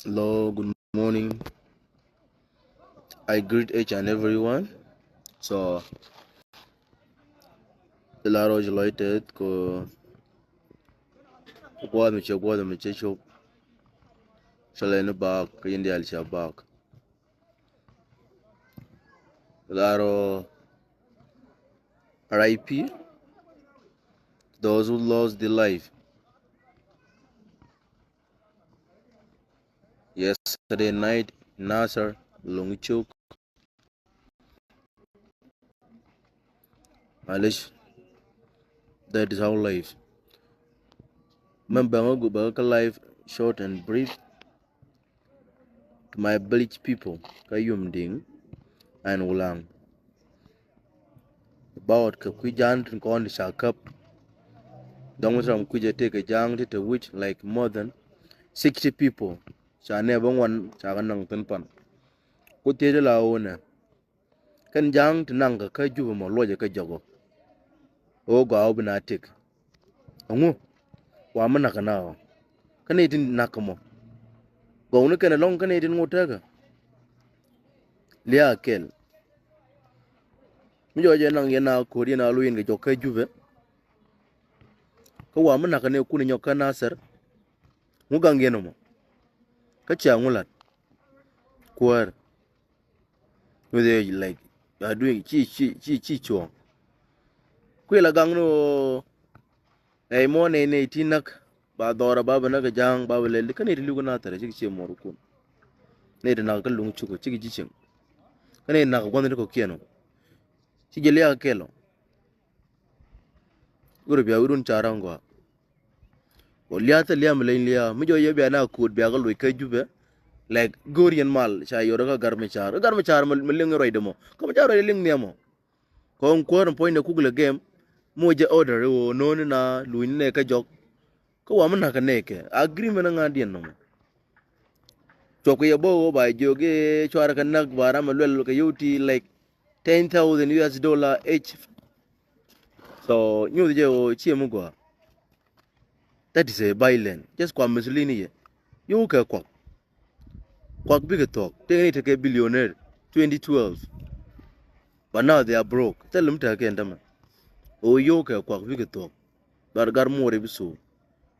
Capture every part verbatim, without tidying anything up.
Hello, good morning. I greet each and everyone. So, ti la rɔ ci lɔc tɛth ko guath mi cɛ guath mi cɛ cop. Cɛ lɛ ni bak, kä yin dial cɛ bak. Ti la rɔ R I P, those who lost their life. Yesterday night, Nasser, Longchuk. Malish, that is how life. Mɛn bɛŋ a gubɛ kä life short and brief. To my village people, kä Yum Diŋ and Wulaŋ. About kɛ kui̱ ja̱a̱ŋ tin kɔn ti ca käp. Dɔŋ mi ti ram kui̱ jɛ tëëkɛ ja̱a̱ŋ ti te wi̱c, like, more than sixty people. Ca nɛ bä ŋuan ca kɛ naŋ thin pan. Ku thiec la wunɛ. Kɛn ja̱a̱ŋ ti naŋ kɛ kä Jubɛ mɔ luɔcɛ kä jɔkɔ. Ɣöö gɔaa wä bi na tëk. Ɛŋu? Wa mi nakä na ɔ. Kä nɛy tin nakä mɔ. Gɔwni kɛn ɛlɔ̱ŋ kä nɛy tin ŋot tekä. Lia̱a̱ kɛl. Mi jɔɔc ɛ naŋ yɛn a ko̱o̱t yɛn a lo̱c yɛn kɛ jɔk kä Jubɛ. Kä wa mi nakä nɛ kun nyɔk kä Nasir. Ŋu gaŋ yɛn ɔmɔ. Kä cia ŋu lat. Kuäär. With the, like, you are doing, ci, ci, ci, ci cuɔ̱ɔ̱ŋ. Kuël a gaŋ ni ɣöö ɛy mɔ nɛy nɛy ti näk, ba dhɔrä ba bɛ näk kɛ ja̱a̱ŋ ba bɛ lɛl, kä nɛy ti li̱w kä Nathɛrɛ cikɛ cie muɔr kun. Nɛy ti nak kä Luŋ Cukɛ cikɛ ji̱ cieŋ. Kä nɛy ti nak gua̱nh ti kɔ̱kiɛn ɔ. Ci jɛ liak kɛl ɔ. Go̱rɛ bia wi̱run ca ra̱ŋ gɔaa. Kɔ lia̱a̱ thil lia̱a̱ mi leny lia̱a̱ mi jɔ yɛ bia na ko̱o̱t bia kä luɔc kä Jubɛ. Like, go̱o̱r yɛn mal ca yɔr kä Gar Macar, kä Gar Macar mi liŋ ruacdɛ mɔ, kä Macar ruacdɛ liŋ nhiam mɔ. Kɔn kuäär in puɔ̱nydɛ kuk lɛ gɛm. Mi wä jɛ order i̱ ɣöö no̱o̱ni na lunyni nɛ kä jɔk. Kä wa mi na̱k kɛ nɛɛkɛ agreement in ŋa̱diɛn nɔmɔ. Cuɔp kɛ yɛ bä ɣöö ba jiök i̱ cuarɛ kɛ näk ba ram ɛ luɛl kɛ yio̱w ti, like, ten thousand U S dollar each. So nyuth jɛ ɣöö ciɛ mi gɔaa. That is a violent. Just kua mislini yɛ. Yio̱w kɛ kuak. Kuak bikɛ thuɔ̱k. Tëëkɛ ni tekɛ billionaire twenty twelve. But now they are broke. Thil mi tekɛ kɛn tämɛ. Ɣöö yio̱w kɛ kuak bikɛ thuɔ̱k. But gar muɔɔr i̱ bi thok.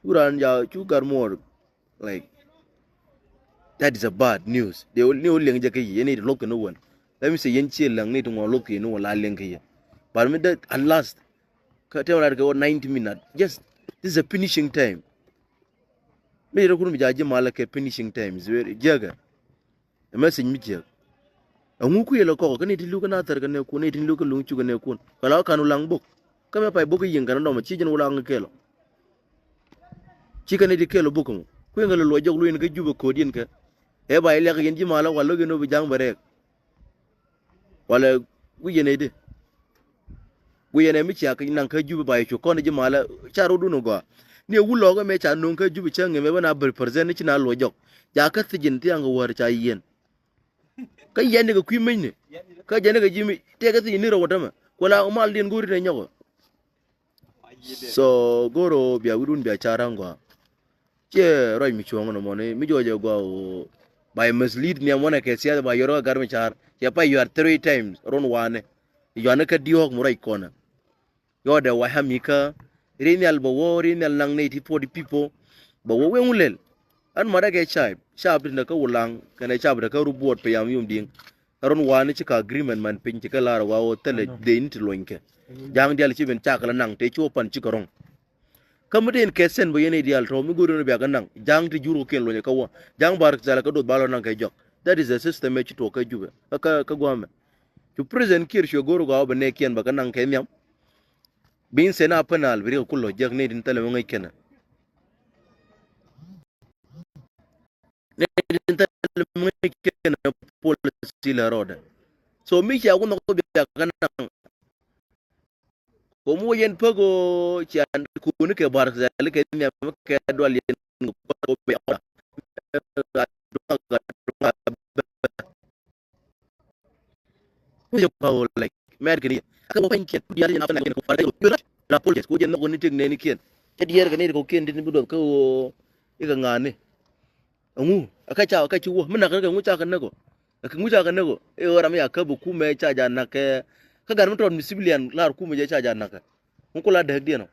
Cu raan ja cu gar muɔɔr. Like, that is a bad news. Ni ɣöö liɛŋ jɛ kä yic, yɛn ni ti luɔ̱k kɛn ni wän. Let me say, yɛn ciɛ läŋ ni ti ŋuɔ̱n luɔ̱k kɛn ni wän la liɛŋ kä yɛ. But mi dee at last. Kä tɛm rat kɛ wä ninety minute. Just, this is a finishing time. Mi yɛrɛ kun mi ja ji̱ malä kɛ finishing time. Is very jiäkɛ. Ɛ message mi jiäk. Ɛŋu kuël ɛ kɔk kä ni ti li̱w kä Nathɛr kɛ nɛ kun, ni ti li̱w kä Luŋ Cukɛ nɛ kun. Kɛ la kä kan Wulaŋ bok. Kä mɛ pay bok kä yiŋ kɛn dɔmɔ ci jɛn Wulaŋ kɛl ɔ. Ci kɛn ni ti kɛl ɔ bok kɛ mɔ. Kuëŋ kɛ lɛ luɔc jɔk luɔc ni kä Jubɛ ko̱o̱t yɛn kɛ. Ɛ ba yɛ liak yɛn ji̱ malä wal lo̱k yɛn ɔ bi ja̱ŋ bɛ rɛɛk. Walɛ wi̱c yɛn ɛ di. Wi̱c yɛn ɛ mi cia kɛ naŋ kä Jubɛ ba yɛ cu kɔn ji̱ malä ca rot wun ɔ gɔaa. Ni ɛ wulɔɔk ɛmɛ ca no̱o̱ŋ kä Jubɛ cä ŋemɛ bä na bɛ represent ni ci na luɔc jɔk. Ja kä thiec yɛn thia̱a̱ŋ kɛ wäär ca yiɛn. Kä yɛn ni kɛ kui̱ mecni. Kä jɛn ni kɛ ji̱ mi tëëkɛ thiec ni rɛw ɔ tämɛ. Kuɛ la mal diɛn go̱o̱ri nɛ nyɔk ɔ. So go̱o̱r ɔ bia wi̱run bia car ɣän gɔaa. Ciɛ ruac mi cuɔ̱ŋ nɔmɔ ni mi jɔɔc ɛ gɔaa ɣöö ba yɛ mislead nhiam wanɛ kɛ siath ba yɔr kä Gar Macar. Cɛ pay yuar three times run wanɛ. Yuanɛ kä diɔ̱ɔ̱k mi ruac kɔnɛ. Yɔɔdɛ wa hami kä ri nhial bɛ wä ri nhial naŋ nɛy ti forty people. Bɛ wä weŋ wulɛl. Ɣän matdä kɛ ca̱a̱p ca̱a̱p ti nɛ kä Wulaŋ kɛnɛ ca̱a̱p ti kä Rubuɔt pɛ yam Yum Diŋ. Kä run wanɛ ci kä agreement man piny ci kä lar wa wä thilɛ dee ni ti luɔ̱nykɛ. Ja̱a̱ŋ diaal ci ben cakɛ lɛ naŋ tëë ci wä pan ci kɛ rɔ̱ŋ. Kä mi tin kɛ sɛn bä yɛn i̱ diaal tɔ̱ mi go̱o̱ri ni bia kɛ naŋ ja̱a̱ŋ ti jur kɔ̱kiɛn luɔ̱nyɛ kä wä ja̱a̱ŋ bar kɛ thilɛ kä doth ba lɔ naŋ kɛ jɔk. That is a system ɛ ci tuɔɔk kä Jubɛ kä kä gua̱a̱mɛ. Cu president Kiir cuɛ go̱o̱r gɔaa bɛ nɛɛkiɛn bä kɛ naŋ kɛ nhiam. Bi in sɛn a penal bi riɛk kulɔ jiäk ni tin thilɛ mi ŋäc kɛnɛ. Ni tin thilɛ mi ŋäc kɛnɛ policy lɛ rɔɔdɛ. So mi cia wun nhɔk bia kɛ naŋ. Ko̱m wä yɛn päk ɣöö cian kuuni kɛ bar kɛ dhɛl kɛ nhiam kɛ dual yɛn. Kucä pa ɣöö lɛc mɛɛt kɛn yɛ kä wä pany kiɛn ku diaal yɛn a pɛn kɛn ku pal kɛ ɣöö la pol jɛt ku jɛn nhɔk ni tëk nɛɛni kiɛn. Cɛ diɛɛr kɛ ni kɛ kɔ̱kiɛn tin bi duɔth kä ɣöö ikɛ ŋa̱a̱ni. Ɛŋu ɛ kä ca kä ci wä mi nak kä ŋu ca kɛ näk ɔ. Ɛ kɛ ŋu ca kɛ näk ɔ. Ɛ ɣöö ram ya käp ɛ kumɛ ca ja nak kɛ. Kä gat mi tɔt mi civilian lar kumɛ jɛ ca ja nak kɛ. Ŋu ku la dääk diɛn ɔ.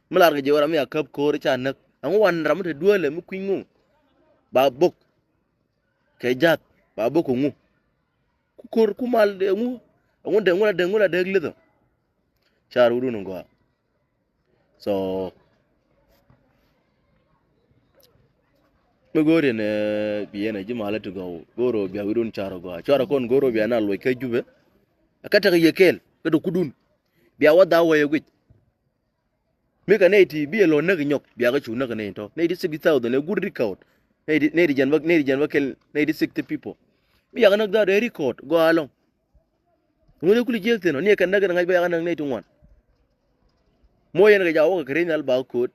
Mi lar kɛ jɛ ɣöö ram ya käp ko̱o̱r ca näk. Ɛŋu wan ram mi te dueelɛ mi kui̱ny ŋu. Ba bok kɛ jath ba bok kɛ ŋu. Ku ko̱r ku mal de ŋu. Ɛŋu de ŋu la de ŋu la de lith ɔ. Car wudun gɔaa. So mi go̱o̱r yɛn bi yɛn a ji̱ malä ti gɔw go̱o̱r ɔ bia wudun car gɔaa cuarɛ kɔn go̱o̱r ɔ bia na luɔc kä Jubɛ. Kä tek yɛ kɛɛl kä dɔ̱ kudun bia wä dha wä yɛ guic. Mi kɛ nɛy ti bi yɛ lɔ näk nyɔk biakä cu näk nɛy tɔ nɛy ti sixty thousand ɛ good record. Nɛy ti nɛy ti jɛn bä nɛy ti jɛn bä kɛl nɛy ti sixty people. Biakä näk dha dee record gɔaa ɛlɔ̱ŋ. Ŋun ɛ kuli jiäk thin ɔ ni ɛ kɛn näk kɛn ŋa̱c bä yakä näk nɛy ti ŋuan. Mo yɛn kɛ ja wä kɛ kɛ ri̱ny nhal ba ko̱o̱t.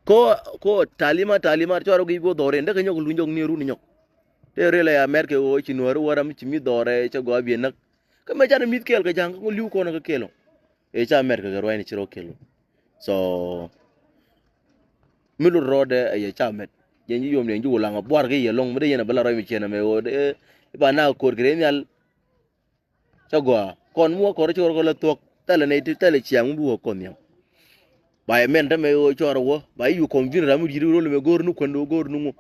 Ko ko talima talima cɔr ɔ gi̱i̱c bä dhɔr in dee kɛ nyɔk luny jɔk ni run nyɔk. Te rel ɛ ya mɛt kɛ ɣöö ci nuääri wä ram ci mi̱th dhɔr ɛ cɛ gɔaa biɛ näk. Kä mɛ canɛ mi̱th kɛɛl kɛ ja̱ŋ kä ŋun li̱w kɔn kä kɛɛl ɔ. Ëë ca mɛt kɛ kɛ rua̱cni ci rɔ kɛɛl ɔ. So mi lut rɔɔdɛ ɛ yɛ ca mɛt jɛn ji̱ yom ni ɛn ji̱ wulaŋ ɛ buar kɛ yɛ lɔŋ mi dee yɛn ɛ bä la ruac mi ciɛn ɛmɛ ɣöö dee ba na ko̱r kɛ rɛy nhial. Cä gɔaa kɔn mi wä kɔr cɛ wä kɔ la thuɔ̱k thɛlɛ nɛy ti thɛlɛ ciaŋ mi bi wä kɔn nhiam. Ba yɛ mɛn tämɛ ɣöö cɔɔr ɛ wä ba yɛ yu kɔn vin ram mi di̱t rol mɛ go̱o̱r ni kuänd ɣöö go̱o̱r ni ŋu.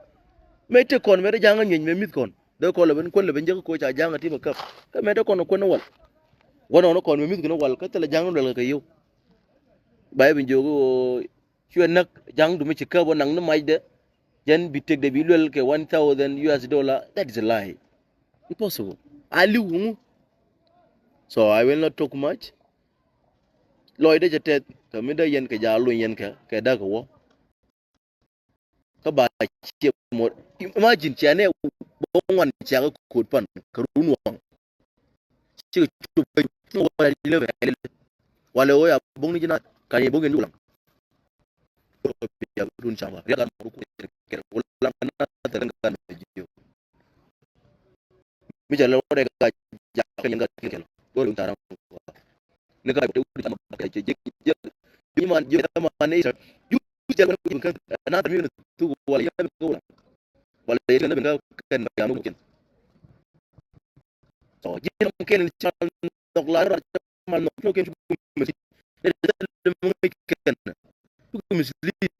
Mɛ tëk kɔn mɛ te ja̱ŋ ɛ nyuec mɛ mi̱th kɔn dee kɔn lɛ ben kuänd lɛ ben jek kɛ koc ca ja̱ŋ ɛ ti mɛ käp. Kä mɛ te kɔn ɛ kuänd ɛ wal. Wä nɔn kɔn mɛ mi̱th kɔn ɛ wal kä thɛlɛ ja̱ŋ ɛ luɛl kɛ yio̱w. Ba yɛ ben jiök ɣöö cuɛ näk ja̱ŋdu mi ci käp ɔ naŋ ni macdɛ. Jɛn bi tëkdɛ bi luɛl kɛ one thousand U S dollar, that is a lie. Impossible. A li̱w ŋu. So I will not talk much. Lɔcdɛ cɛ tɛth kɛ mi dee yɛn kɛ jaal luny yɛn kɛ kɛ da̱k kɛ wä. Kä ba ciɛ mot. Imagine ciɛ nɛ bä ŋuan ciɛ kɛ ko̱o̱t pan kɛ run waŋ. Cikɛ cop kɛ cop wala ilɛ bɛ ilɛ. Wala ɣöö ya bo̱ŋ ni ji̱ na kan yɛ bo̱ŋ yɛn ji̱ wulaŋ. Dun camba ya gan mɔru ku kɛrɛ wulaŋ na thɛlɛ gan mɛ ji̱. Mi ca lɛ wä dɛ ka jak kɛ yɛn gan kɛl. Dun tara ni ka te wudi camba kɛ jɛ jɛ jɛ. Bi man jɛ man ne isa. Ju jɛ kan ku kan na mi tu wala yɛ ko wala. Wala yɛ kan kan ya mu kin. Tɔ ji̱n ram kɛn in ca nhɔk la rɔ ca mal nhɔk nhɔk kɛn cu mislead. Dee dee dee mɛ ŋäc kɛn cu mislead.